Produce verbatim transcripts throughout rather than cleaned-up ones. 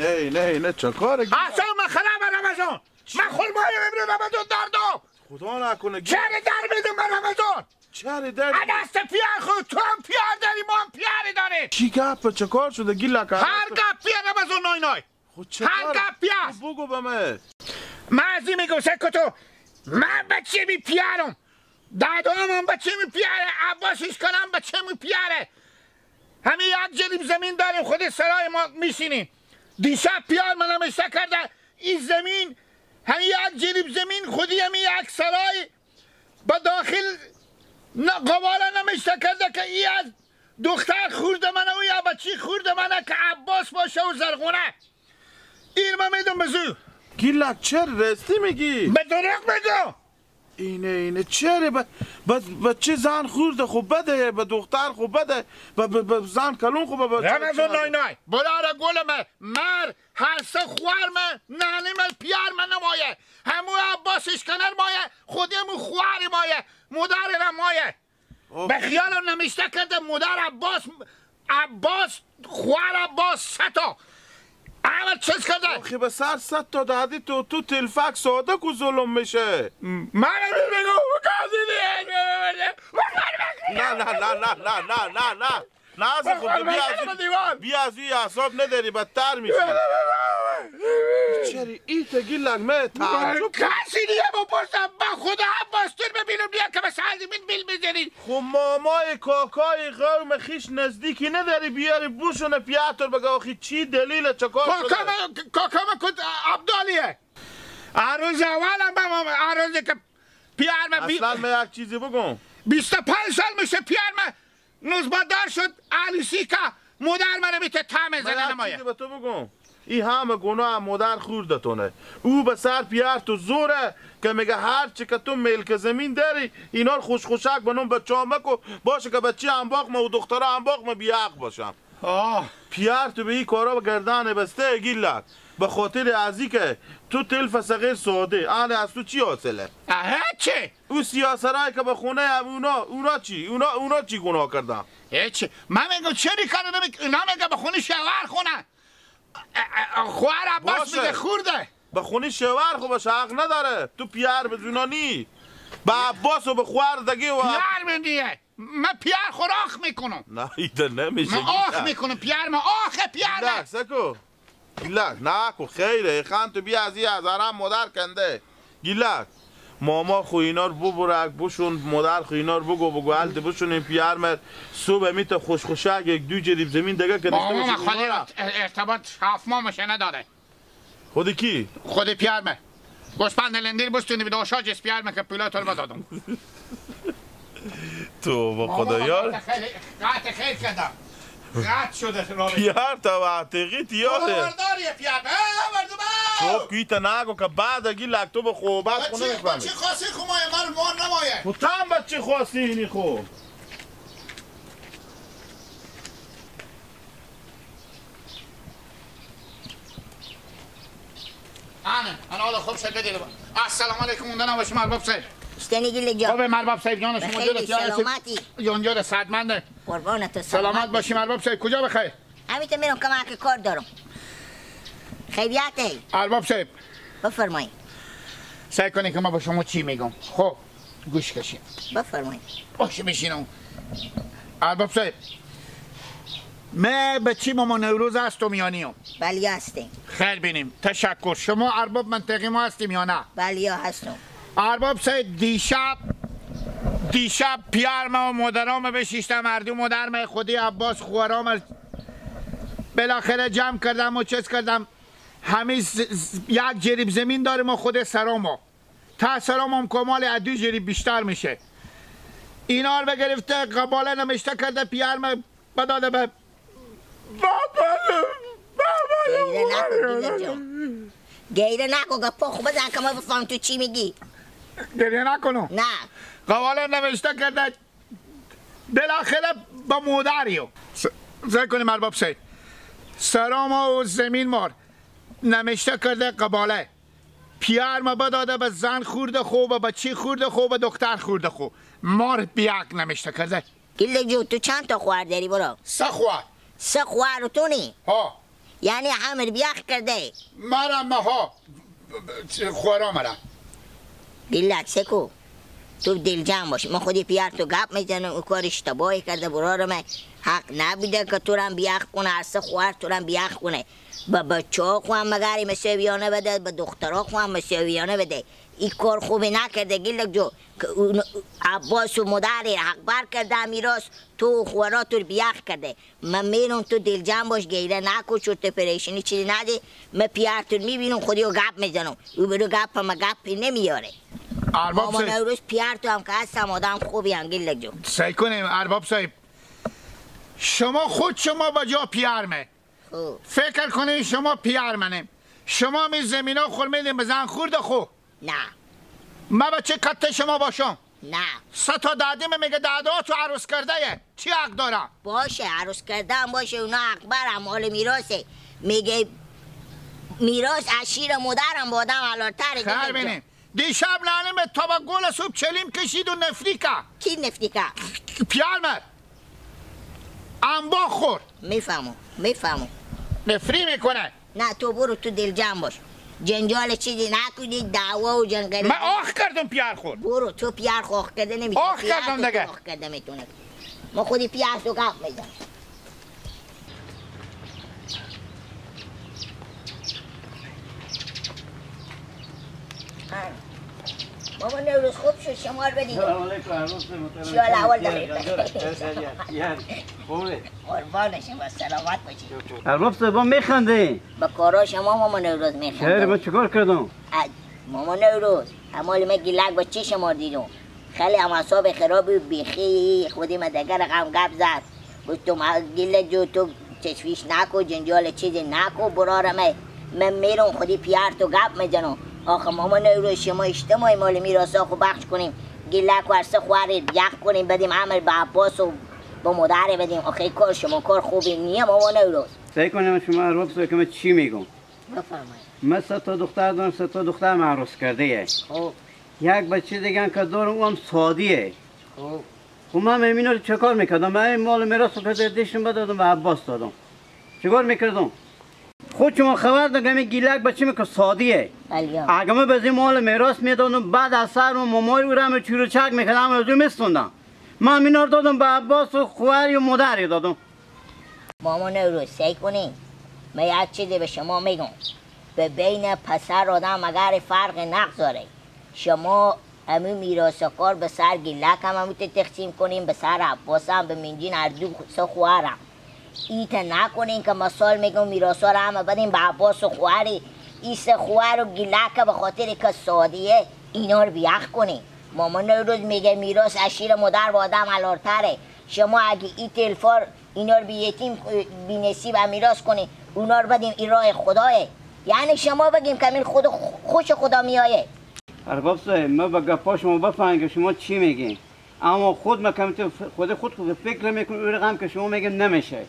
نه، نه، نه، چه کاره؟ اعصاب من خرابه رمضان. من خورمای امرو رمضان دردم. خدا نکنه. چره در میدم من رمضان؟ چره در؟ ا دست پیار خو، تو هم پیار داری، ما هم پیار داریم. چی گپ؟ چه کار شده گیلک؟ هر گپ پیار رمضان نای نای. خو چه هر کار؟ گپ پیار. تو بگو به من. من ازی میگم سکو تو، من بچه می پیارم. دادام هم بچه می پیاره، عباس اشکنم بچه می پیاره. همین یک جریب زمین داریم، خود سرای ما میشینیم. دیشب پیار من نمشته کرده، این زمین، همین یک جریب زمین خودی همین یک سرای به داخل ن-، قواله نمشته کرده که ای از دختر خورد منه و یا بچی خورد منه که عباس باشه و زرغونه. ایر من می‌دم به زو. گیلک، چه راستی میگی؟ به دروغ می‌گم. اینه، اینه، چره به، به، به چه زن خورده خو بده، به دختر خو بده، به، به، به زن کلون خو به، به چه، رمضان چه نای نای. بلاره گل من، مر، هر سه خوار من، نانی من، پیار من نمایه. همو عباس اشکنر مایه، خودی همو خوار مایه، مدار را مایه. اوه. به خیالم نمیشته کرده مدار عباس، عباس، خوار عباس ستا. اول چیز کرده. آخه به سر صد تا دادی تو، تو تلفک ساده کو ظلم می‌شه. من بگو، بگو، نه، نه، نه، نه، نه، نه، نه. نه، از خود بیا از این، بیا از این اعصاب نداری، بدتر می‌شی. چری ای تا گیلک، من تعجب کردم. کسی دیگه بپرسم، به خدا عباس تو ببینم دیگه که به سر زمین بیل می‌زنی. خو مامای کاکای قوم خیش نزدیکی نداری بیاری بوشونه پیاتر بگه آخی چی دلیله، چه کار شده؟ کاکام، کاکام کد عبدالیه. هر روز اول هم به ما، هر روزی که پیار من بی-، اصلاً من یک چیزی بگم. بیست و پنج سال می‌شه پیار من نوزبادار شد، عروسی که مادر منو می‌ته تم من زنه یک نمایه. چیزی به تو بگم. ای همه گناه مادر خوردتونه. او به سر پیار تو زوره که میگه هر چی که تو ملک زمین داری، اینا رو خوش خوشک به نام بچه ها مکو، باشه که بچه هم باخمه و دخترا هم باخمه بی‌حق باشم. آه. پیار تو به این کارا به گردن بسته گیلک. به خاطر ازی که تو تلف صغیر ساده، اهل از تو چی حاصله؟ آه، چی؟ او سیاسرای که به خونه اونا، اونا چی؟ اونا، اونا چی گناه کردن؟ هیچ. من می‌گم چه ریکارو نمی-، اینا می‌گه به خونه شوهر خونه. اه، اه، اه، خوهر عباس باشه. میگه خورده. به خونه شوهر خو باشه، حق نداره. تو پیار به زونا نی. به عباس و به خوهر دگی و پیار به نیه. من پیار خو راخ می‌کنم. نه، ایده نمیشه. من آخ می‌کنم، پیار من آخه پیار من. گیلک، سکو. گیلک، نکو، خیره. خان تو بیا از این هزاران مادر کنده. گیلک. ماما خو اینا رو ببرک، بشون، مادر خو اینا رو بگو، بگو، هلته بشون این پیار مر. صبح می‌ته خوش خوشک یک دو جریب زمین دگه که داشته ماما باشه، من خالی اونا را. ارتباط هفت ماه مشه نداره. خود کی؟ خود پیار مه. گوسپند لندیر بستونی به داشا جس پیار مه که پولا تو رو بدادم. تو با ماما، خدا یار. قطع خیر، قطع خیر کردم. قطع شده رابطه. پیار تا وقتی تیاره. خبرداری پیار مه. اه، مردم، اه. تو کی تا نگو که بعد اگی لک تو به خوبت خونه می‌فهمی. بچه خاصی خو مایه، مر مار نمایه. خو تام بچه خاصی اینی خو. انه، انه حالا خوب شد بدید. السلام علیکم، مونده نباشیم ارباب صاحب. اشتنی گیلک جان. خوبه ارباب صاحب، جان شما بخیر، جور تیار هستید. سلامتی. جان جور صحتمنده. قربان تو، سلامت سلامت باشیم ارباب صاحب، کجا بخیر؟ همین تو میرم کمک کار دارم. خیریته؟ ارباب صاحب. بفرمایید. سعی کنید که ما به شما چی می‌گم. خب. گوش کشیم. بفرمایید. باشه، بشینم. ارباب صاحب، من بچی ماما نوروز هستم یا نیم؟ بلی، هستیم. خیر بینیم. تشکر. شما ارباب منطقه ما هستیم یا نه؟ بلی، هستم. ارباب صاحب، دیشب، دیشب پیار ما و مادرام بشیشتم، هر دو مادر ما خودی عباس خوارام بالاخره جمع کردم و چیز کردم. همی ز-، ز-، یک جریب زمین داریم و خود سرا ما. تا سرا ما هم کمال ادوی جریب بیشتر می‌شه. اینا رو بگرفته، قباله نمشته کرده، پیار ما بداده به. گیره نکن، گیره جان. گیره نکن، گپا خوب بزن که ما بفهمیم تو چی می‌گی. گریه نکنم. نه. قباله نوشته کرده، بالاخره به مادریو. س-، سعی کنیم ارباب صاحب. سرا ما و زمین مار نوشته کرده قباله. پیار ما بداده به زن خورد خو، به بچی خورد خو، به دختر خورد خو. مار بیاک نوشته کرده. گیلک جو، تو چند تا خوار داری برو؟ سه خوار. سه خوار تو نی؟ ها. یعنی امر بیاخ کرده. مرا مها، خورا مرا. گیلک سکو، تو دلجم باش. من خودی پیار تو گپ می‌زنم، او کار اشتباهی کرده، برار من حق نبوده که تو رم بیاخ کنه، هر سه خوار تو رم بیاخ کنه. به بچه ها خو هم مگری مساویانه بده، به دخترا خو هم مساویانه بده. ای کار خوبی نکرده گیلک جو، که اون عباس و مادر حق بر کرده میراث، تو و خورا تو بیاخ کرده. من میرم، تو دلجم باش، گیره نکو، چرت پریشانی چیزی نده. من پیار تو می‌بینم، خودی رو گپ می‌زنم. او برو گپ، من گپی نمیاره. ارباب ماما صاحب. نوروز پیار تو هم که هستم، آدم خوبی هم گیلک جو. سعی کنیم، ارباب صاحب. شما خود شما به جا پیار مه. خب. فکر کنین شما پیار منیم. شما می زمینا خور میدین به زن خورد خو. نه. ما به چه کته شما باشم؟ نه. سه تا دادی من میگه دادا تو عروس کرده یه. چی حق دارم؟ باشه، عروس کرده هم باشه، اونا حق برم، مال میراثه. میگه میراث از شیر مادرم با آدم حلال‌تره. خیر دیگه بینیم. دیشب نانم تا به گل صبح چلیم کشید و نفریکا. کی نفریکا؟ پیار مر. انبا خور. می‌فهمم، می‌فهمم. نفری می‌کنه. نه، تو برو، تو دلجم باش. جنجال چیزی نکنی، دعوا و جنگل. من آخ کردم پیار خور. برو، تو پیار خو آخ کرده نمی‌تونه. آخ پیار کردم تو دیگه. آخ کرده می‌تونه. ما خودی پیار تو گپ می‌زنم. ماما نوروز خوب شد، شما رو بدید. سلام علیکم، عروس محترم. شیال اول دارید. جان، جان، جان، جان. خوبه؟ قربان شما، سلامت باشید. ارباب صاحب، با می‌خندی. با کارا شما ماما نوروز می‌خندم. خیر، من چیکار کردم؟ اه، ماما نوروز، همال من گیلک با چه شما دیدم. خیلی هم اعصاب خرابی بیخی، خودی من دگه رقم گپ زد. گفتم، آ، گله جو تو تشویش نکو، جنجال چیزی نکو، برارمه. من میرم خودی پیار تو گپ می‌زنم. آخه ماما نوروز شما اجتماعی مال میراثا خو بخش کنیم. گله کو ارسه خواره یخ کنیم، بدیم امر به عباس و به مادر بدیم. آخه این کار شما کار خوبی نیه ماما نوروز. سعی کنیم شما رو بسه که من چی می‌گم. بفرمایید. من سه تا دختر دارم، سه تا دختر معروض کرده یه. خب. یک بچه دیگه هم که دارم، او هم سادیه. خب. خب من اینا رو چه کار می‌کردم؟ من این مال میراث رو که دیشتم بدادم و عباس دادم. چه کار می‌کردم؟ خود شما خبر دارم که گیلک بچه می که سادیه. بله. اگه من به این مال میراث میدادم، بعد از سر و مامای او رو هم چور و چک می‌کردم، از او می‌ستوندم. من اینا رو دادم به عباس و خوار و مادری دادم. ماما نوروز، سعی کنین. من یک چیزی به شما می‌گم. به بین پسر آدم مگر فرق نگذاره. شما امو میراث کار به سر گیلک هم امو ته تقسیم کنین، به سر عباس هم، به منجین هر دو سه خوارم. ایته نکنین که مثال می‌گم میراثا رو همه بدین به عباس و خواری. ای سه خوار و گیلک به خاطر که سادیه اینا رو بیخ کنین. ماما نوروز میگه میراث از شیر مادر با آدم حلال‌تره. شما اگه ای تلفار اینا رو بی یتیم، بی نصیب میراث کنی، اونا رو بدیم این راه خدایه. یعنی شما بگیم که من خود خ-، خوش خدا میایه. ارباب صاحب، ما به گپا شما بفهمیم که شما چی میگین، اما خود ما کم تو ف-، خود خود خود فکر می‌کنیم، اون رقم که شما میگین نمیشه.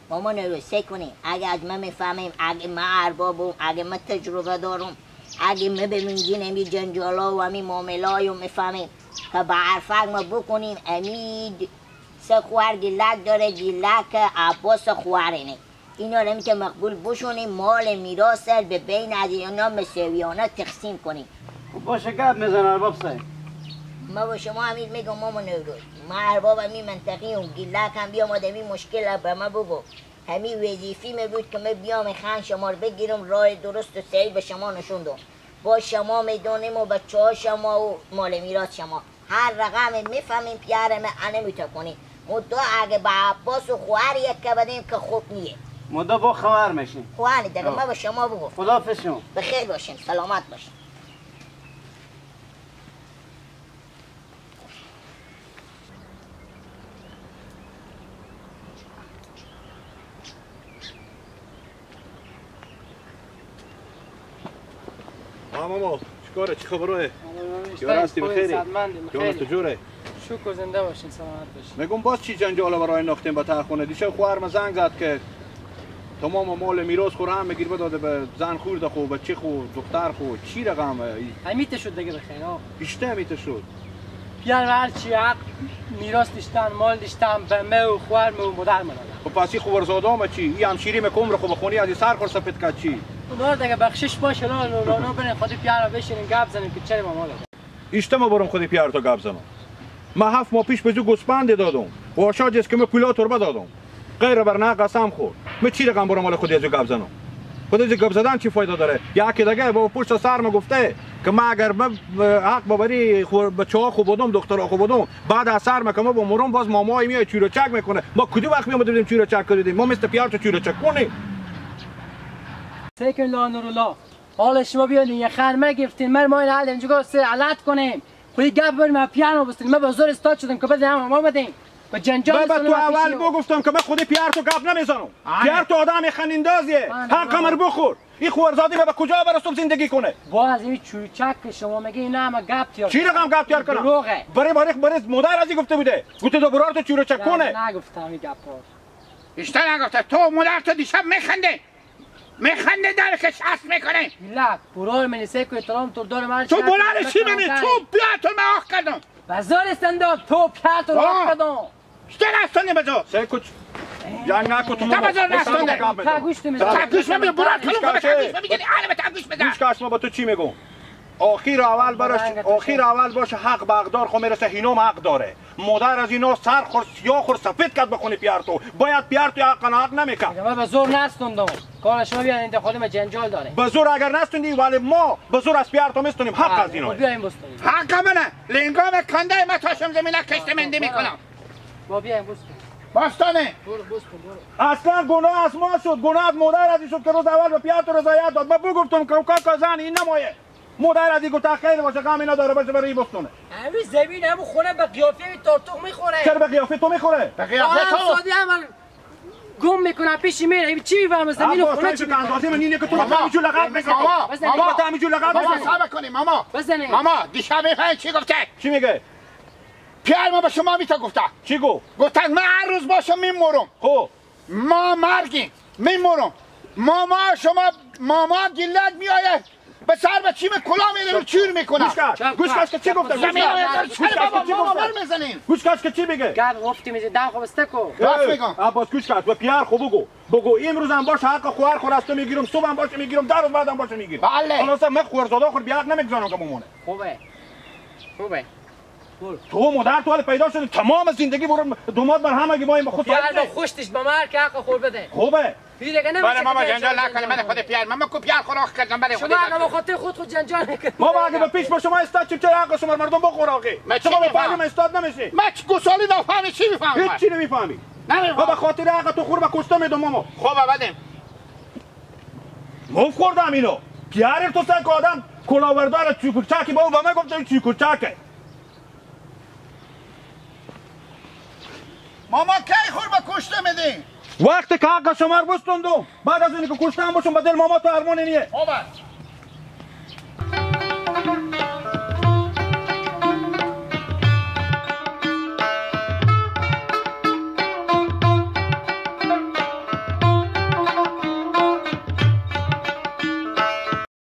ماما نوروز، سه کنیم. اگه از من میفهمیم، اگه من اربابم، اگه من تجربه دارم، اگه من به منجین امی جنجالا و امی معامله ها میفهمیم که به حرفک ما بکنیم، امید سه خوار گیلک داره، گیلک عباس خوارینه. اینا رو می‌تونه مقبول بشونیم، مال میراث سر به بین از اینا مساویانه تقسیم کنیم. خب باشه، گپ می‌زنه ارباب صاحب. ما با شما همین می‌گم ماما نوروز. ما ارباب همین منطقی هم، گیلک هم بیام آدمی مشکل به ما بگو. همین وظیفی می بود که من بیام خان شما رو بگیرم، راه درست و صحیح به شما نشون دم. با شما می‌دونیم و بچه‌ها شما و مال میراث شما. هر رقم می‌فهمیم پیار من انه می‌تکونیم. مدو اگه به عباس و خوار یک که بدیم که خوب نیه. مدو با خبر می‌شیم. خوانی دیگه، آه. ما به شما بگو. خداحافظ شما. بخیر باشین، سلامت باشین. آه ماما، چیکاره؟ چی خبره؟ ماما، ما یاران هستی؟ بخیری؟ صدمندیم، جان تو جوره؟ شکر، زنده باشین، سلامت باشین. می‌گم باز چی جنجال برای انداختیم به ته خونه؟ دیشب خواهر ما زنگ زد که تمام مال میراث خو رو هم می‌گیر بداده به زن خورد خو، به چی خو، دختر خو، چی رقمه؟ همیته شد دیگه بخیر، آه. بیشتر همیته شد. یار هر چی حق میراث داشتن، مال داشتن، به مه و خوار مه و مادر من دادن. خب پس ای خوارزاده ما چی؟ ای همشیری مه که عمر خو به خونی از ای سر خور سپید کرد چی؟ خدا دیگه بخشش باشه، لا، لا، لا، لا، برین خودی پیار رو بشینیم، گپ زنیم که چه ما مال دادن. ایشته ما برم خودی پیار تو گپ زنم. ما هفت ماه پیش به جو گوسپندی دادم. و آشا جس که مه پولا تربه دادم. غیر بر نه قسم خورد. من چی رقم برم حال خودی از او گپ زنم؟ خودی از او گپ زدن چی فایده داره؟ یا که دیگه با پشت سر ما گفته که ما اگر ب-، ب-، حق ببری خو-، بچه ها خو بدم، دخترها خو بدم، بعد از سر ما که ما با مرم باز مامای میای چوره چک می‌کنه. ما کدی وقت می‌آمده بودیم چوره چک کردیم؟ ما مثل پیار تو چوره چک کنیم؟ سیکن لا نور الله. حالا شما بیان یه خر ما گفتین، مر ما این حال اینجا سه علت کنیم. خو یه گپ بریم، پیار ما بستین. ما به زور استاد شدم که بده هم ما بدیم. به جنجال بابا، استاد تو ما اول پیشی. بگفتم که من خودی پیار تو گپ نمیزنم. آره. پیار تو آدم خنیندازیه. آره، حق بابا. امر بخور. این خوارزادی ما به کجا برسم زندگی کنه؟ با از این چوچک که شما میگی، اینا همه گپ تیار چی کنه. رقم گپ تیار کنه؟ دروغه. بره، بره، بره، مادر ازی گفته بوده. گفته تو برار تو چوره چک کنه. نه، نگفتم این گپا. اشته نگفته. تو مادر تو دیشب میخنده. میخنده در که شست می‌کنه. ایلک، برار منی سه کو احترام تو دارم، هر تو چقدر برار چی بکنم منی؟ کاری. تو بیا تو من آخ کردم. بازار استندم، تو بیا تو آه. آخ کردم. شته نستنی بزو. سه کوچ. جنگ نکو تو تا ماما. بزو نستنی. تا گوش تو می‌زنم. تا گوش من برار کنم، تا گوش من می‌گی، آره، تا گوش بزن. گوش کاش ما با تو چی میگم؟ آخیر اول برش، آخیر اول باشه حق به حقدار خو میرسه، هینام حق داره. مادر از اینا سر خور سیاه خور سفید کرد بخونی پیار تو. باید پیار تو حق حق نمیکرد. ما به زور نستوندم. کار شما بیان این خودم جنجال داره. به زور اگر نستوندی، ولی ما به زور از پیار تو میستونیم. حق از اینا. بیایم بستونیم. حق منه. لنگام کنده ما تاشم زمینه کشت مندی می‌کنم. با بیایم بستونیم. باستانه. برو بستون، برو. اصلاً گناه از ما شد، گناه از مادر از این شد که روز اول به پیار تو رضایت داد. ما بگفتم که کاکا زن این نمایه. مادر از این گفت خیلی باشه، غمی نداره، باشه برای این بستونه. همین زمین، همون خونه به قیافهٔ تارتوق می‌خوره. چرا به قیافهٔ تو می‌خوره؟ به قیافهٔ تو. سادی عمل گم می‌کنه، پیش میره. این چی می‌فهمه؟ زمین خونه چی می‌فهمه؟ اندازهٔ من اینه که تو ماما. همینجور لغت می‌کنی. ماما، بزنی. ماما. تو همینجور لغت ماما، می‌زنی. صبر کنی، ماما. بزنی. ماما، دیشب می‌فهمی چی گفته؟ چی میگه؟ پیار ما به شما می‌تا گفته. چی گفت؟ گفتن من هر روز باشم می‌مرم. خب. ما مرگیم، می‌مرم. ماما شما، ماما گیلک می‌آید، به سر به چیم کلا می‌ره، چور می‌کنه. گوش کش، گوش کش که چی گفته، گوش زمین کش. رو گوش کش که چی بابا، گفته. مر می‌زنین. گوش کش که چی میگه. گپ گفتی می‌زی، دم خو بسته کو. راست می‌گم. عباس گوش کش، و پیار خو بگو. بگو، امروز هم باشه حق خوار خو راسته می‌گیرم، صبح هم باشه می‌گیرم، در روز بعد هم باشه می‌گیرم. بله. خلاصه من خوارزاده خور بیا حق نمی‌گذارم که بمونه. خوبه. خوبه. برو. تو مادر تو حال پیدا شده، تمام زندگی برو دوماد بر همه گی ما این به خود یار فایده. با خوشتش به مرگ حق خور بده. خوبه. دیگه نمیشه بله، ماما که جنجال جنجال نکنه، من جنجال خود کنه. پیار، ماما کو پیار خوراک کردم، بله، شما خود اگه جنجال به خاطر خود خود جنجال نکنید. ما با اگه به پیش با شما استاد چیم چرا حق شما مردم بخور آخه؟ ما چی شما به می‌فهمم؟ فهمیم استاد نمیشه. ما چی گوسالی نفهمی چی می‌فهمم؟ هیچ چی نمی‌فهمی. نمی‌فهمم. ما به خاطر حق تو خور به کشته میدم ماما. خب بدیم. مف خوردم اینو. پیار تو سر که آدم کلاوردار چوکورچاکی با او به من گفت این چوکورچاکه. ماما کی خور به کشته میدی؟ وقتی که حق شما رو بستوندم، بعد از اینی که کشته هم باشم، به دل ماما تو ارمونی نیه. بابا.